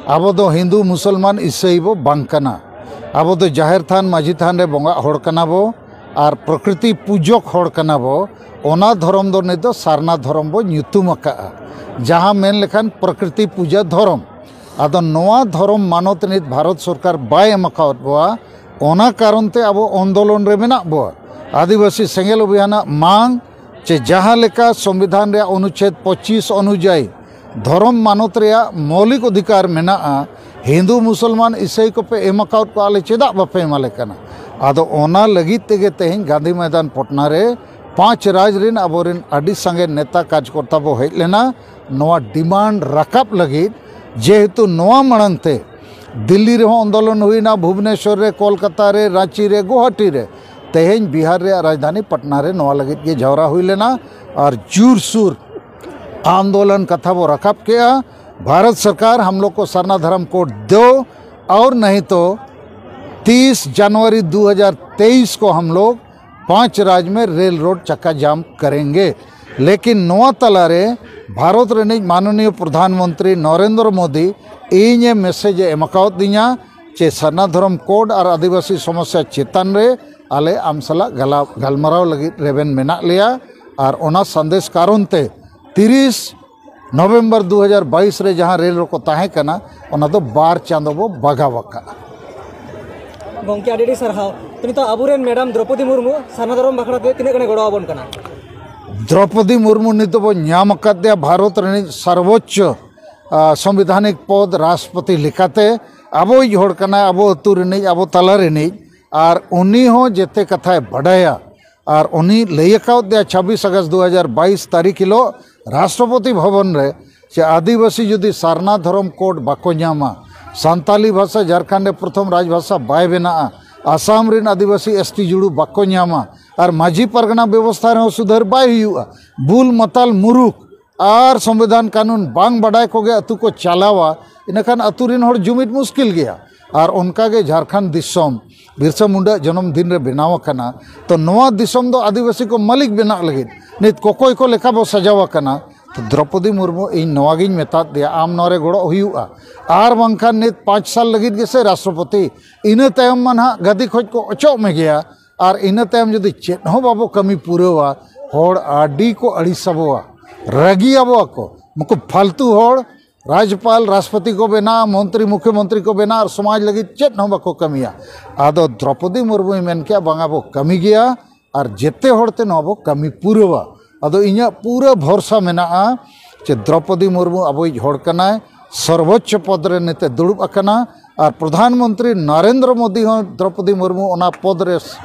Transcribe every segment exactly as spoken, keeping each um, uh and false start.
ᱟᱵᱚ ᱫᱚ ᱦᱤᱱᱫᱩ, ᱢᱩᱥᱚᱞᱢᱟᱱ, ᱤᱥᱟᱹᱭ ᱵᱚ ᱵᱟᱝ ᱠᱟᱱᱟ᱾ ᱟᱵᱚ ᱫᱚ ᱡᱟᱦᱮᱨ ᱛᱷᱟᱱ, ᱢᱟᱹᱡᱷᱤ ᱛᱷᱟᱱ ᱨᱮ ᱵᱚᱸᱜᱟᱜ ᱦᱚᱲ ᱠᱟᱱᱟ ᱵᱚ ᱟᱨ ᱯᱨᱚᱠᱨᱤᱛᱤ ᱯᱩᱡᱚᱠ ᱦᱚᱲ ᱠᱟᱱᱟ ᱵᱚ᱾ ᱚᱱᱟ ᱫᱷᱚᱨᱚᱢ ᱫᱚ ᱱᱤᱛ ᱫᱚ ᱥᱟᱨᱱᱟ ᱫᱷᱚᱨᱚᱢ ᱵᱚ ᱧᱩᱛᱩᱢ ᱟᱠᱟᱜᱼᱟ, ᱡᱟᱦᱟᱸ ᱢᱮᱱ ᱞᱮᱠᱷᱟᱱ ᱯᱨᱚᱠᱨᱤᱛᱤ ᱯᱩᱡᱟᱹ ᱫᱷᱚᱨᱚᱢ᱾ ᱟᱫᱚ ᱱᱚᱣᱟ ᱫᱷᱚᱨᱚᱢ ᱢᱟᱱᱚᱛ ᱱᱤᱛ ᱵᱷᱟᱨᱚᱛ ᱥᱚᱨᱠᱟᱨ ᱵᱟᱭ ᱮᱢ ᱟᱠᱟᱣᱟᱫ ᱵᱚᱣᱟ, ᱚᱱᱟ ᱠᱟᱨᱚᱱ ᱛᱮ ᱟᱵᱚ ᱟᱱᱫᱳᱞᱚᱱ ᱨᱮ ᱢᱮᱱᱟᱜ ᱵᱚᱣᱟ᱾ ᱟᱹᱫᱤᱵᱟᱹᱥᱤ ᱥᱮᱸᱜᱮᱞ ᱚᱵᱷᱤᱭᱟᱱᱟᱜ ᱢᱟᱝ ᱪᱮ ᱡᱟᱦᱟᱸ ᱞᱮᱠᱟ ᱥᱚᱝᱵᱤᱫᱷᱟᱱ ᱨᱮᱭᱟᱜ ᱚᱱᱩᱪᱷᱮᱫ ᱯᱚᱸᱪᱤᱥ ᱚᱱᱩᱡᱟᱭᱤ ᱫᱷᱚᱨᱚᱢ ᱢᱟᱱᱚᱛ ᱨᱮᱭᱟᱜ ᱢᱳᱣᱞᱤᱠ ᱚᱫᱷᱤᱠᱟᱨ ᱢᱮᱱᱟᱜᱼᱟ, ᱦᱤᱱᱫᱩ, ᱢᱩᱥᱚᱞᱢᱟᱱ, ᱤᱥᱟᱹᱭ ᱠᱚᱯᱮ ᱮᱢ ᱟᱠᱟᱣᱟᱫ ᱠᱚᱣᱟ, ᱟᱞᱮ ᱪᱮᱫᱟᱜ ᱵᱟᱯᱮ ᱮᱢᱟᱞᱮ ᱠᱟᱱᱟ? ᱟᱫᱚ ᱚᱱᱟ ᱞᱟᱹᱜᱤᱫ ᱛᱮᱜᱮ ᱛᱮᱦᱮᱧ ᱜᱟᱱᱫᱷᱤ ᱢᱚᱭᱫᱟᱱ ᱯᱚᱴᱱᱟ ᱨᱮ ᱯᱟᱸᱪ ᱨᱟᱡᱽ ᱨᱮᱱ ᱟᱵᱚᱨᱮᱱ ᱟᱹᱰᱤ ᱥᱟᱸᱜᱮ ᱱᱮᱛᱟ ᱠᱟᱨᱡᱚᱠᱚᱨᱛᱟ ᱵᱚ ᱦᱮᱡ ᱞᱮᱱᱟ ᱱᱚᱣᱟ ᱰᱤᱢᱟᱱᱰ ᱨᱟᱠᱟᱵ ᱞᱟᱹᱜᱤᱫ᱾ ᱡᱮᱦᱮᱛᱩ ᱱᱚᱣᱟ ᱢᱟᱲᱟᱝ ᱛᱮ ᱫᱤᱞᱞᱤ ᱨᱮᱦᱚᱸ ᱟᱱᱫᱳᱞᱚᱱ ᱦᱩᱭᱱᱟ, ᱵᱷᱩᱵᱽᱱᱮᱥᱚᱨ ᱨᱮ, ᱠᱳᱞᱠᱟᱛᱟ ᱨᱮ, ᱨᱟᱸᱪᱤ ᱨᱮ, ᱜᱩᱣᱟᱦᱟᱴᱤ ᱨᱮ, ᱛᱮᱦᱮᱧ ᱵᱤᱦᱟᱨ ᱨᱮᱭᱟᱜ ᱨᱟᱡᱽᱫᱷᱟᱱᱤ ᱯᱟᱴᱱᱟ ᱨᱮ ᱱᱚᱣᱟ ᱞᱟᱹᱜᱤᱫ ᱜᱮ ᱡᱟᱣᱨᱟ ᱦᱩᱭ ᱞᱮᱱᱟ ᱟᱨ ᱡᱳᱨᱥᱳᱨ ᱟᱱᱫᱳᱞᱚᱱ ᱠᱟᱛᱷᱟ ᱵᱚ ᱨᱟᱠᱟᱵ ᱠᱮᱜᱼᱟ᱾ ᱵᱷᱟᱨᱚᱛ ᱥᱚᱨᱠᱟᱨ ᱦᱟᱢ ᱞᱳᱜ ᱠᱚ ᱥᱟᱨᱱᱟ ᱫᱷᱚᱨᱚᱢ ᱠᱳᱰ ᱫᱚ, ᱟᱨ ᱱᱟᱦᱤ ᱛᱚ ᱛᱤᱥ ᱡᱟᱱᱩᱣᱟᱨᱤ ᱫᱩ ᱦᱟᱡᱟᱨ ᱛᱮᱭᱤᱥ ᱠᱚ ᱦᱟᱢ ᱞᱳᱜ ᱯᱟᱸᱪ ᱨᱟᱡᱽ ᱢᱮ ᱨᱮᱞ ᱨᱳᱰ ᱪᱟᱠᱟ ᱡᱟᱢ ᱠᱟᱨᱮᱝᱜᱮ᱾ ᱞᱮᱠᱤᱱ ᱱᱚᱣᱟ ᱛᱟᱞᱟᱨᱮ ᱵᱷᱟᱨᱚᱛ ᱨᱤᱱᱤᱡ ᱢᱟᱱᱚᱱᱤᱭᱚ ᱯᱨᱚᱫᱷᱟᱱ ᱢᱚᱱᱛᱨᱤ ᱱᱚᱨᱮᱱᱫᱨᱚ ᱢᱳᱫᱤ ᱤᱧᱮ ᱢᱮᱥᱮᱡᱽ ᱮ ᱮᱢ ᱟᱠᱟᱣᱟᱫᱤᱧᱟ ᱡᱮ ᱥᱟᱨᱱᱟ ᱫᱷᱚᱨᱚᱢ ᱠᱳᱰ ᱟᱨ ᱟᱹᱫᱤᱵᱟᱹᱥᱤ ᱥᱚᱢᱚᱥᱥᱟ ᱪᱮᱛᱟᱱ ᱨᱮ ᱟᱞᱮ ᱟᱢ ᱥᱟᱞᱟᱜ ᱜᱟᱞᱟ- ᱜᱟᱞᱢᱟᱨᱟᱣ ᱞᱟᱹᱜᱤᱫ ᱨᱮᱵᱮᱱ ᱢᱮᱱᱟᱜ ᱞᱮᱭᱟ᱾ ᱟᱨ ᱚᱱᱟ ᱥᱟᱸᱫᱮᱥ ᱠᱟᱨᱚᱱ ᱛᱮ ᱛᱤᱨᱤᱥ ᱱᱚᱵᱷᱮᱢᱵᱚᱨ ᱫᱩ ᱦᱟᱡᱟᱨ ᱵᱟᱭᱤᱥ ᱨᱮ ᱡᱟᱦᱟᱸ ᱨᱮᱞ ᱨᱮᱠᱚ ᱛᱟᱦᱮᱸ ᱠᱟᱱᱟ, ᱚᱱᱟ ᱫᱚ ᱵᱟᱨ ᱪᱟᱸᱫᱚ ᱵᱚ ᱵᱟᱜᱟᱣ ᱟᱠᱟᱫᱼᱟ᱾ ᱜᱚᱢᱠᱮ, ᱟᱹᱰᱤ ᱟᱹᱰᱤ ᱥᱟᱨᱦᱟᱣ᱾ ᱛᱚ, ᱱᱤᱛᱚᱜ ᱟᱵᱚᱨᱮᱱ ᱢᱮᱰᱟᱢ ᱫᱨᱚᱯᱚᱫᱤ ᱢᱩᱨᱢᱩ ᱥᱟᱨᱱᱟ ᱫᱷᱚᱨᱚᱢ ᱵᱟᱠᱷᱨᱟ ᱛᱮ ᱛᱤᱱᱟᱹᱜ ᱜᱟᱱᱮ ᱜᱚᱲᱚ ᱟᱵᱚᱱ ᱠᱟᱱᱟ? ᱫᱨᱚᱯᱚᱫᱤ ᱢᱩᱨᱢᱩ ᱱᱤᱛ ᱫᱚᱵᱚ ᱧᱟᱢ ᱟᱠᱟᱫᱮᱭᱟ ᱵᱷᱟᱨᱚᱛ ᱨᱤᱱᱤᱡ ᱥᱚᱨᱵᱚᱪᱪᱚ ᱟ, ᱥᱚᱝᱵᱤᱫᱷᱟᱱᱤᱠ ᱯᱚᱫᱽ ᱨᱟᱥᱴᱨᱚᱯᱚᱛᱤ ᱞᱮᱠᱟᱛᱮ᱾ ᱟᱵᱚᱭᱤᱡ ᱦᱚᱲ ᱠᱟᱱᱟᱭ, ᱟᱵᱚ ᱟᱹᱛᱩ ᱨᱤᱱᱤᱡ, ᱟᱵᱚ ᱛᱟᱞᱟ ᱨᱤᱱᱤᱡ᱾ ᱟᱨ ᱩᱱᱤ ᱦᱚᱸ ᱡᱮᱛᱮ ᱠᱟᱛᱷᱟᱭ ᱵᱟᱰᱟᱭᱟ᱾ ᱟᱨ ᱩᱱᱤ ᱞᱟᱹᱭ ᱟᱠᱟᱣᱟᱫ ᱫᱮᱭᱟ ᱪᱷᱟᱵᱵᱤᱥ ᱟᱜᱚᱥᱴ ᱫᱩ ᱦᱟᱡᱟᱨ ᱵᱟᱭᱤᱥ ᱛᱟᱹᱨᱤᱠᱷ ᱦᱤᱞᱳᱜ ᱨᱟᱥᱴᱨᱚᱯᱚᱛᱤ ᱵᱷᱚᱵᱚᱱ ᱨᱮ ᱡᱮ ᱟᱹᱫᱤᱵᱟᱹᱥᱤ ᱡᱩᱫᱤ ᱥᱟᱨᱱᱟ ᱫᱷᱚᱨᱚᱢ ᱠᱳᱰ ᱵᱟᱠᱚ ᱧᱟᱢᱟ, ᱥᱟᱱᱛᱟᱞᱤ ᱵᱷᱟᱥᱟ ᱡᱷᱟᱲᱠᱷᱚᱸᱰ ᱨᱮ ᱯᱨᱚᱛᱷᱚᱢ ᱨᱟᱡᱽᱵᱷᱟᱥᱟ ᱵᱟᱭ ᱵᱮᱱᱟᱜᱼᱟ, ᱟᱥᱟᱢ ᱨᱤᱱ ᱟᱹᱫᱤᱵᱟᱹᱥᱤ ᱮᱥ ᱴᱤ ᱡᱩᱲᱩ ᱵᱟᱠᱚ ᱧᱟᱢᱟ, ᱟᱨ ᱢᱟᱹᱡᱷᱤ ᱯᱟᱨᱜᱟᱱᱟ ᱵᱮᱵᱚᱥᱛᱷᱟ ᱨᱮᱦᱚᱸ ᱥᱩᱫᱷᱟᱹᱨ ᱵᱟᱭ ᱦᱩᱭᱩᱜᱼᱟ, ᱵᱩᱞ ᱢᱟᱛᱟᱞ ᱢᱩᱨᱩᱠ ᱟᱨ ᱥᱚᱝᱵᱤᱫᱷᱟᱱ ᱠᱟᱹᱱᱩᱱ ᱵᱟᱝ ᱵᱟᱰᱟᱭ ᱠᱚᱜᱮ ᱟᱹᱛᱩ ᱠᱚ ᱪᱟᱞᱟᱣᱟ, ᱤᱱᱟᱹᱠᱷᱟᱱ ᱟᱹᱛᱩ ᱨᱤᱱ ᱦᱚᱲ ᱡᱩᱢᱤᱫ ᱢᱩᱥᱠᱤᱞ ᱜᱮᱭᱟ᱾ ᱟᱨ ᱚᱱᱠᱟ ᱜᱮ ᱡᱷᱟᱲᱠᱷᱚᱸᱰ ᱫᱤᱥᱚᱢ ᱵᱤᱨᱥᱟ ᱢᱩᱱᱰᱟᱹ ᱟᱜ ᱡᱚᱱᱚᱢ ᱫᱤᱱ ᱨᱮ ᱵᱮᱱᱟᱣ ᱟᱠᱟᱱᱟ᱾ ᱛᱚ ᱱᱚᱣᱟ ᱫᱤᱥᱚᱢ ᱫᱚ ᱟᱹᱫᱤᱵᱟᱹᱥᱤ ᱠᱚ ᱢᱟᱹᱞᱤᱠ ᱵᱮᱱᱟᱜ ᱞᱟᱹᱜᱤᱫ ᱱᱤᱛ ᱠᱚᱠᱚᱭ ᱠᱚ ᱞᱮᱠᱟ ᱵᱚ ᱥᱟᱡᱟᱣ ᱟᱠᱟᱱᱟ᱾ ᱫᱨᱚᱯᱚᱫᱤ ᱢᱩᱨᱢᱩ, ᱤᱧ ᱱᱚᱣᱟᱜᱤᱧ ᱢᱮᱛᱟᱫ ᱫᱮᱭᱟ, ᱟᱢ ᱱᱚᱣᱟ ᱨᱮ ᱜᱚᱲᱚᱜ ᱦᱩᱭᱩᱜᱼᱟ, ᱟᱨ ᱵᱟᱝᱠᱷᱟᱱ ᱱᱤᱛ ᱯᱟᱸᱪ ᱥᱟᱞ ᱞᱟᱹᱜᱤᱫ ᱜᱮᱥᱮ ᱨᱟᱥᱴᱨᱚᱯᱚᱛᱤ, ᱤᱱᱟᱹ ᱛᱟᱭᱚᱢ ᱢᱟ ᱱᱟᱦᱟᱜ ᱜᱟᱹᱫᱤ ᱠᱷᱚᱡ ᱠᱚ ᱚᱪᱚᱜ ᱢᱮ ᱜᱮᱭᱟ, ᱟᱨ ᱤᱱᱟᱹ ᱛᱟᱭᱚᱢ ᱡᱩᱫᱤ ᱪᱮᱫ ᱦᱚᱸ ᱵᱟᱵᱚ ᱠᱟᱹᱢᱤ ᱯᱩᱨᱟᱹᱣᱟ, ᱦᱚᱲ ᱟᱹᱰᱤ ᱠᱚ ᱟᱹᱲᱤᱥᱟᱵᱚᱣᱟ, ᱨᱟᱹᱜᱤᱭᱟᱵᱚᱣᱟ ᱠᱚ᱾ ᱱᱩᱠᱩ ᱯᱷᱟᱞᱛᱩ ᱦᱚᱲ ᱨᱟᱡᱽᱯᱟᱞ, ᱨᱟᱥᱴᱨᱚᱯᱚᱛᱤ ᱠᱚ ᱵᱮᱱᱟᱜᱼᱟ, ᱢᱚᱱᱛᱨᱤ, ᱢᱩᱠᱷᱭᱚᱢᱚᱱᱛᱨᱤ ᱠᱚ ᱵᱮᱱᱟᱜᱼᱟ ᱟᱨ ᱥᱚᱢᱟᱡᱽ ᱞᱟᱹᱜᱤᱫ ᱪᱮᱫ ᱦᱚᱸ ᱵᱟᱠᱚ ᱠᱟᱹᱢᱤᱭᱟ᱾ ᱟᱫᱚ ᱫᱨᱚᱯᱚᱫᱤ ᱢᱩᱨᱢᱩᱭ ᱢᱮᱱ ᱠᱮᱜᱼᱟ, ᱵᱟᱝᱟ ᱵᱚ ᱠᱟᱹᱢᱤ ᱜᱮᱭᱟ, ᱟᱨ ᱡᱮᱛᱮ ᱦᱚᱲᱛᱮ ᱱᱚᱣᱟ ᱵᱚ ᱠᱟᱹᱢᱤ ᱯᱩᱨᱟᱹᱣᱟ᱾ ᱟᱫᱚ ᱤᱧᱟᱹᱜ ᱯᱩᱨᱟᱹ ᱵᱷᱚᱨᱥᱟ ᱢᱮᱱᱟᱜᱼᱟ ᱡᱮ ᱫᱨᱚᱯᱚᱫᱤ ᱢᱩᱨᱢᱩ ᱟᱵᱚᱭᱤᱡ ᱦᱚᱲ ᱠᱟᱱᱟᱭ, ᱥᱚᱨᱵᱚᱪᱪᱚ ᱯᱚᱫᱽ ᱨᱮ ᱱᱤᱛᱮ ᱫᱩᱲᱩᱵ ᱟᱠᱟᱱᱟ, ᱟᱨ ᱯᱨᱚᱫᱷᱟᱱ ᱢᱚᱱᱛᱨᱤ ᱱᱟᱨᱮᱱᱫᱨᱚ ᱢᱳᱫᱤ ᱦᱚᱸ ᱫᱨᱚᱯᱚᱫᱤ ᱢᱩᱨᱢᱩ ᱚᱱᱟ ᱯᱚᱫᱽ ᱨᱮ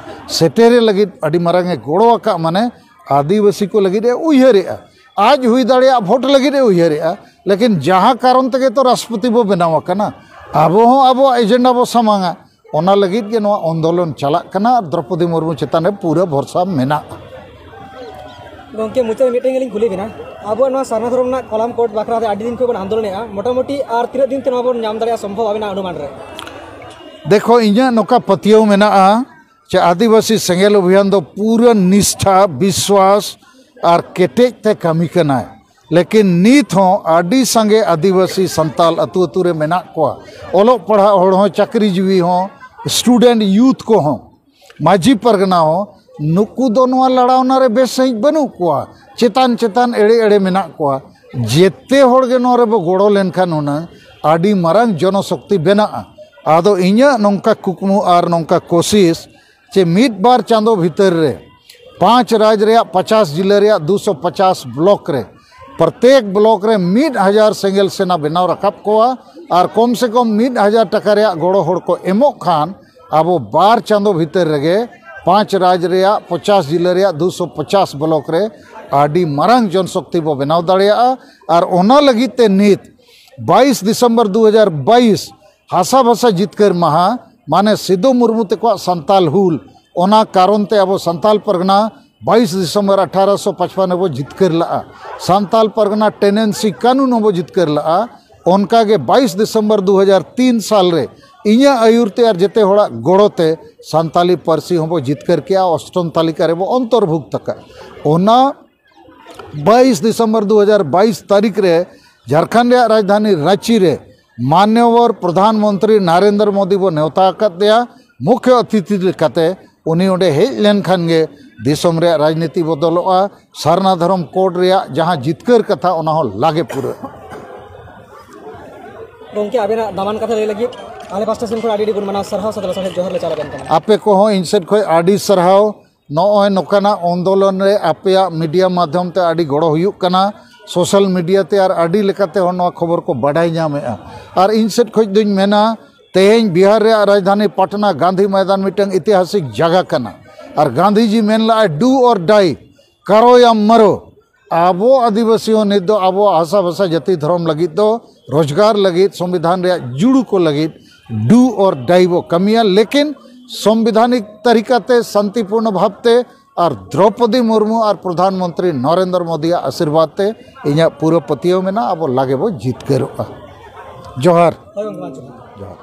ᱥᱮᱴᱮᱨᱮ ᱞᱟᱹᱜᱤᱫ ᱟᱹᱰᱤ ᱢᱟᱨᱟᱝ ᱮ ᱜᱚᱲᱚ ᱟᱠᱟᱫ, ᱢᱟᱱᱮ ᱟᱹᱫᱤᱵᱟᱹᱥᱤ ᱠᱚ ᱞᱟᱹᱜᱤᱫ ᱮ ᱩᱭᱦᱟᱹᱨᱮᱜᱼᱟ᱾ ᱟᱡ ᱦᱩᱭ ᱫᱟᱲᱮᱭᱟᱜᱼᱟ ᱵᱷᱳᱴ ᱞᱟᱹᱜᱤᱫ ᱮ ᱩᱭᱦᱟᱹᱨᱮᱜᱼᱟ, ᱞᱮᱠᱤᱱ ᱡᱟᱦᱟᱸ ᱠᱟᱨᱚᱱ ᱛᱮᱜᱮ ᱛᱚ ᱨᱟᱥᱴᱨᱚᱯᱚᱛᱤ ᱵᱚ ᱵᱮᱱᱟᱣ ᱟᱠᱟᱱᱟ, ᱟᱵᱚ ᱦᱚᱸ ᱟᱵᱚᱣᱟᱜ ᱮᱡᱮᱱᱰᱟ ᱵᱚ ᱥᱟᱢᱟᱝᱟ᱾ ᱚᱱᱟ ᱞᱟᱹᱜᱤᱫ ᱜᱮ ᱱᱚᱣᱟ ᱟᱱᱫᱳᱞᱚᱱ ᱪᱟᱞᱟᱜ ᱠᱟᱱᱟ ᱟᱨ ᱫᱨᱚᱯᱚᱫᱤ ᱢᱩᱨᱢᱩ ᱪᱮᱛᱟᱱ ᱨᱮ ᱯᱩᱨᱟᱹ ᱵᱷᱚᱨᱥᱟ ᱢᱮᱱᱟᱜᱼᱟ᱾ ᱜᱚᱢᱠᱮ, ᱢᱩᱪᱟᱹᱫ ᱨᱮ ᱢᱤᱫᱴᱮᱱ ᱜᱮᱞᱤᱧ ᱠᱩᱞᱤ ᱵᱮᱱᱟ, ᱟᱵᱚᱣᱟᱜ ᱱᱚᱣᱟ ᱥᱟᱨᱱᱟ ᱫᱷᱚᱨᱚᱢ ᱨᱮᱱᱟᱜ ᱠᱚᱞᱟᱢ ᱠᱳᱰ ᱵᱟᱠᱷᱨᱟ ᱛᱮ ᱟᱹᱰᱤ ᱫᱤᱱ ᱠᱷᱚᱱ ᱵᱚᱱ ᱟᱱᱫᱳᱞᱚᱱᱮᱫᱼᱟ, ᱢᱚᱴᱟᱢᱩᱴᱤ ᱟᱨ ᱛᱤᱱᱟᱹᱜ ᱫᱤᱱ ᱛᱮ ᱱᱚᱣᱟ ᱵᱚᱱ ᱧᱟᱢ ᱫᱟᱲᱮᱭᱟᱜᱼᱟ ᱥᱚᱢᱵᱷᱚᱵ ᱟᱵᱮᱱᱟᱜ ᱚᱱᱩᱢᱟᱱ ᱨᱮ? ᱫᱮᱠᱷᱚ, ᱤᱧᱟᱹᱜ ᱱᱚᱝᱠᱟ ᱯᱟᱹᱛᱭᱟᱹᱣ ᱢᱮᱱᱟᱜᱼᱟ ᱡᱮ ᱟᱹᱫᱤᱵᱟᱹᱥᱤ ᱥᱮᱸᱜᱮᱞ ᱚᱵᱷᱤᱭᱟᱱ ᱫᱚ ᱯᱩᱨᱟᱹ ᱱᱤᱥᱴᱷᱟ, ᱵᱤᱥᱣᱟᱥ ᱟᱨ ᱠᱮᱴᱮᱡ ᱛᱮ ᱠᱟᱹᱢᱤ ᱠᱟᱱᱟᱭ᱾ ᱞᱮᱠᱤᱱ ᱱᱤᱛ ᱦᱚᱸ ᱟᱹᱰᱤ ᱥᱟᱸᱜᱮ ᱟᱹᱫᱤᱵᱟᱹᱥᱤ ᱥᱟᱱᱛᱟᱞ ᱟᱹᱛᱩ ᱟᱹᱛᱩ ᱨᱮ ᱢᱮᱱᱟᱜ ᱠᱚᱣᱟ, ᱚᱞᱚᱜ ᱯᱟᱲᱦᱟᱜ ᱦᱚᱲ ᱦᱚᱸ, ᱪᱟᱹᱠᱨᱤ ᱡᱤᱣᱤ ᱦᱚᱸ, ᱥᱴᱩᱰᱮᱱᱴ ᱭᱩᱛᱷ ᱠᱚᱦᱚᱸ, ᱢᱟᱹᱡᱷᱤ ᱯᱟᱨᱜᱟᱱᱟ ᱦᱚᱸ, ᱱᱩᱠᱩ ᱫᱚ ᱱᱚᱣᱟ ᱞᱟᱲᱟᱣᱱᱟ ᱨᱮ ᱵᱮᱥ ᱥᱟᱺᱦᱤᱡ ᱵᱟᱹᱱᱩᱜ ᱠᱚᱣᱟ, ᱪᱮᱛᱟᱱ ᱪᱮᱛᱟᱱ ᱮᱲᱮ ᱮᱲᱮ ᱢᱮᱱᱟᱜ ᱠᱚᱣᱟ᱾ ᱡᱮᱛᱮ ᱦᱚᱲ ᱜᱮ ᱱᱚᱣᱟ ᱨᱮᱵᱚ ᱜᱚᱲᱚ ᱞᱮᱱᱠᱷᱟᱱ ᱦᱩᱱᱟᱹᱝ ᱟᱹᱰᱤ ᱢᱟᱨᱟᱝ ᱡᱚᱱᱚᱥᱚᱠᱛᱤ ᱵᱮᱱᱟᱜᱼᱟ᱾ ᱟᱫᱚ ᱤᱧᱟᱹᱜ ᱱᱚᱝᱠᱟ ᱠᱩᱠᱢᱩ ᱟᱨ ᱱᱚᱝᱠᱟ ᱠᱳᱥᱤᱥ ᱪᱮ ᱢᱤᱫ ᱵᱟᱨ ᱪᱟᱸᱫᱚ ᱵᱷᱤᱛᱟᱹᱨ ᱨᱮ ᱯᱟᱸᱪ ᱨᱟᱡᱽ ᱨᱮᱭᱟᱜ ᱯᱚᱪᱟᱥ ᱡᱤᱞᱟᱹ ᱨᱮᱭᱟᱜ ᱫᱩᱥᱚ ᱯᱚᱪᱟᱥ ᱵᱞᱚᱠ ᱨᱮ ᱯᱨᱚᱛᱮᱠ ᱵᱞᱚᱠ ᱨᱮ ᱢᱤᱫ ᱦᱟᱡᱟᱨ ᱥᱮᱸᱜᱮᱞ ᱥᱮᱱᱟ ᱵᱮᱱᱟᱣ ᱨᱟᱠᱟᱵ ᱠᱚᱣᱟ ᱟᱨ ᱠᱚᱢ ᱥᱮ ᱠᱚᱢ ᱢᱤᱫ ᱦᱟᱡᱟᱨ ᱴᱟᱠᱟ ᱨᱮᱭᱟᱜ ᱜᱚᱲᱚ ᱦᱚᱲ ᱠᱚ ᱮᱢᱚᱜ ᱠᱷᱟᱱ ᱟᱵᱚ ᱵᱟᱨ ᱪᱟᱸᱫᱚ ᱵᱷᱤᱛᱟᱹᱨ ᱨᱮᱜᱮ ᱯᱟᱸᱪ ᱨᱟᱡᱽ ᱨᱮᱭᱟᱜ ᱯᱚᱪᱟᱥ ᱡᱤᱞᱟᱹ ᱨᱮᱭᱟᱜ ᱫᱩᱥᱚ ᱯᱚᱪᱟᱥ ᱵᱞᱚᱠ ᱨᱮ ᱟᱹᱰᱤ ᱢᱟᱨᱟᱝ ᱡᱚᱱᱥᱚᱠᱛᱤ ᱵᱚ ᱵᱮᱱᱟᱣ ᱫᱟᱲᱮᱭᱟᱜᱼᱟ᱾ ᱟᱨ ᱚᱱᱟ ᱞᱟᱹᱜᱤᱫ ᱛᱮ ᱱᱤᱛ ᱵᱟᱭᱤᱥ ᱰᱤᱥᱮᱢᱵᱚᱨ ᱫᱩ ᱦᱟᱡᱟᱨ ᱵᱟᱭᱤᱥ ᱦᱟᱥᱟ ᱵᱷᱟᱥᱟ ᱡᱤᱛᱠᱟᱹᱨ ᱢᱟᱦᱟ, ᱢᱟᱱᱮ ᱥᱤᱫᱩ ᱢᱩᱨᱢᱩ ᱛᱮᱠᱚᱣᱟᱜ ᱥᱟᱱᱛᱟᱞ ᱦᱩᱞ, ᱚᱱᱟ ᱠᱟᱨᱚᱱ ᱛᱮ ᱟᱵᱚ ᱥᱟᱱᱛᱟᱞ ᱯᱟᱨᱜᱟᱱᱟ ᱵᱟᱭᱤᱥ ᱰᱤᱥᱮᱢᱵᱚᱨ ᱟᱴᱷᱟᱨᱚᱥᱚ ᱯᱟᱸᱪᱯᱟᱱᱱᱚ ᱵᱚ ᱡᱤᱛᱠᱟᱹᱨ ᱞᱟᱜᱼᱟ᱾ ᱥᱟᱱᱛᱟᱞ ᱯᱟᱨᱜᱟᱱᱟ ᱴᱮᱱᱮᱱᱥᱤ ᱠᱟᱹᱱᱩᱱ ᱦᱚᱸᱵᱚ ᱡᱤᱛᱠᱟᱹᱨ ᱞᱟᱜᱼᱟ᱾ ᱚᱱᱠᱟᱜᱮ ᱵᱟᱭᱤᱥ ᱰᱤᱥᱮᱢᱵᱚᱨ ᱫᱩ ᱦᱟᱡᱟᱨ ᱛᱤᱱ ᱥᱟᱞ ᱨᱮ ᱤᱧᱟᱹᱜ ᱟᱹᱭᱩᱨ ᱛᱮ ᱟᱨ ᱡᱮᱛᱮ ᱦᱚᱲᱟᱜ ᱜᱚᱲᱚ ᱛᱮ ᱥᱟᱱᱛᱟᱞᱤ ᱯᱟᱹᱨᱥᱤ ᱦᱚᱸᱵᱚ ᱡᱤᱛᱠᱟᱹᱨ ᱠᱮᱜᱼᱟ, ᱚᱥᱴᱚᱢ ᱛᱟᱹᱞᱤᱠᱟ ᱨᱮᱵᱚ ᱚᱱᱛᱚᱨᱵᱷᱩᱠᱛ ᱟᱠᱟᱫ᱾ ᱚᱱᱟ ᱵᱟᱭᱤᱥ ᱰᱤᱥᱮᱢᱵᱚᱨ ᱫᱩ ᱦᱟᱡᱟᱨ ᱵᱟᱭᱤᱥ ᱛᱟᱹᱨᱤᱠᱷ ᱨᱮ ᱡᱷᱟᱲᱠᱷᱚᱸᱰ ᱨᱮᱭᱟᱜ ᱨᱟᱡᱽᱫᱷᱟᱱᱤ ᱨᱟᱸᱪᱤ ᱨᱮ ᱢᱟᱱᱭᱚᱵᱚᱨ ᱯᱨᱚᱫᱷᱟᱱ ᱢᱚᱱᱛᱨᱤ ᱱᱟᱨᱮᱱᱫᱨᱚ ᱢᱳᱫᱤ ᱵᱚ ᱱᱮᱣᱛᱟ ᱟᱠᱟᱫᱮᱭᱟ ᱢᱩᱠᱷᱭᱚ ᱚᱛᱤᱛᱷᱤ ᱞᱮᱠᱟᱛᱮ᱾ ᱩᱱᱤ ᱚᱸᱰᱮ ᱦᱮᱡ ᱞᱮᱱᱠᱷᱟᱱ ᱜᱮ ᱫᱤᱥᱚᱢ ᱨᱮᱭᱟᱜ ᱨᱟᱡᱽᱱᱤᱛᱤ ᱵᱚᱫᱚᱞᱚᱜᱼᱟ, ᱥᱟᱨᱱᱟ ᱫᱷᱚᱨᱚᱢ ᱠᱳᱰ ᱨᱮᱭᱟᱜ ᱡᱟᱦᱟᱸ ᱡᱤᱛᱠᱟᱹᱨ ᱠᱟᱛᱷᱟ, ᱚᱱᱟ ᱦᱚᱸ ᱞᱟᱜᱮ ᱯᱩᱨᱟᱹᱜᱼᱟ᱾ ᱜᱚᱢᱠᱮ, ᱟᱵᱮᱱᱟᱜ ᱫᱟᱢᱟᱱ ᱠᱟᱛᱷᱟ ᱞᱟᱹᱭ ᱞᱟᱹᱜᱤᱫ ᱟᱞᱮ ᱯᱟᱥᱴᱟ ᱥᱮᱱ ᱠᱷᱚᱱ ᱟᱹᱰᱤ ᱟᱹᱰᱤ ᱜᱩᱱ ᱢᱟᱱᱟᱣ ᱥᱟᱨᱦᱟᱣ ᱥᱟᱛᱮ ᱞᱟᱥᱟᱲᱦᱮᱫ ᱡᱚᱦᱟᱨ ᱞᱮ ᱪᱟᱞ ᱟᱵᱮᱱ ᱠᱟᱱᱟ᱾ ᱟᱯᱮ ᱠᱚᱦᱚᱸ ᱤᱧ ᱥᱮᱫ ᱠᱷᱚᱱ ᱟᱹᱰᱤ ᱥᱟᱨᱦᱟᱣ᱾ ᱱᱚᱜᱼᱚᱭ ᱱᱚᱝᱠᱟᱱᱟᱜ ᱟᱱᱫᱳᱞᱚᱱ ᱨᱮ ᱟᱯᱮᱭᱟᱜ ᱢᱤᱰᱤᱭᱟ ᱢᱟᱫᱽᱫᱷᱚᱢ ᱛᱮ ᱟᱹᱰᱤ ᱜᱚᱲᱚ ᱦᱩᱭᱩᱜ ᱠᱟᱱᱟ, ᱥᱳᱥᱟᱞ ᱢᱤᱰᱤᱭᱟ ᱛᱮ ᱟᱨ ᱟᱹᱰᱤ ᱞᱮᱠᱟᱛᱮ ᱦᱚᱸ ᱱᱚᱣᱟ ᱠᱷᱚᱵᱚᱨ ᱠᱚ ᱵᱟᱰᱟᱭ ᱧᱟᱢᱮᱫᱼᱟ᱾ ᱟᱨ ᱤᱧ ᱥᱮᱫ ᱠᱷᱚᱱ ᱫᱚᱧ ᱢᱮᱱᱟ, ᱛᱮᱦᱮᱧ ᱵᱤᱦᱟᱨ ᱨᱮᱭᱟᱜ ᱨᱟᱡᱽᱫᱷᱟᱱᱤ ᱯᱟᱴᱱᱟ ᱜᱟᱱᱫᱷᱤ ᱢᱚᱭᱫᱟᱱ ᱢᱤᱫᱴᱟᱝ ᱤᱛᱤᱦᱟᱥᱤᱠ ᱡᱟᱭᱜᱟ ᱠᱟᱱᱟ᱾ ᱟᱨ ᱜᱟᱱᱫᱷᱤᱡᱤ ᱢᱮᱱ ᱞᱮᱫᱼᱟᱭ, "Do or die, ᱠᱟᱨᱳ ᱭᱟ ᱢᱟᱨᱳ᱾" ᱟᱵᱚ ᱟᱹᱫᱤᱵᱟᱹᱥᱤ ᱦᱚᱸ ᱱᱤᱛ ᱫᱚ ᱟᱵᱚᱣᱟᱜ ᱦᱟᱥᱟ ᱵᱷᱟᱥᱟ ᱡᱟᱹᱛᱤ ᱫᱷᱚᱨᱚᱢ ᱞᱟᱹᱜᱤᱫ ᱫᱚ, ᱨᱳᱡᱽᱜᱟᱨ ᱞᱟᱹᱜᱤᱫ, ᱥᱚᱝᱵᱤᱫᱷᱟᱱ ᱨᱮᱭᱟᱜ ᱡᱩᱲᱩ ᱠᱚ ᱞᱟᱹᱜᱤᱫ do or die ᱵᱚ ᱠᱟᱹᱢᱤᱭᱟ, ᱞᱮᱠᱤᱱ ᱥᱚᱝᱵᱤᱫᱷᱟᱱᱤᱠ ᱛᱟᱹᱨᱤᱠᱟ ᱛᱮ, ᱥᱟᱱᱛᱤᱯᱩᱨᱱᱚ ᱵᱷᱟᱵᱽ ᱛᱮ᱾ ᱟᱨ ᱫᱨᱚᱯᱚᱫᱤ ᱢᱩᱨᱢᱩ ᱟᱨ ᱯᱨᱚᱫᱷᱟᱱ ᱢᱚᱱᱛᱨᱤ ᱱᱚᱨᱮᱱᱫᱨᱚ ᱢᱳᱫᱤᱭᱟᱜ ᱟᱥᱤᱨᱵᱟᱫᱽ ᱛᱮ ᱤᱧᱟᱹᱜ ᱯᱩᱨᱟᱹ ᱯᱟᱹᱛᱭᱟᱹᱣ ᱢᱮᱱᱟᱜᱼᱟ, ᱟᱵᱚ ᱞᱟᱜᱮ ᱵᱚ ᱡᱤᱛᱠᱟᱹᱨᱚᱜᱼᱟ᱾ ᱡᱚᱦᱟᱨ᱾ ᱦᱳᱭ ᱜᱚᱢᱠᱮ, ᱢᱟ ᱡᱚᱦᱟᱨ᱾ ᱡᱚᱦᱟᱨ᱾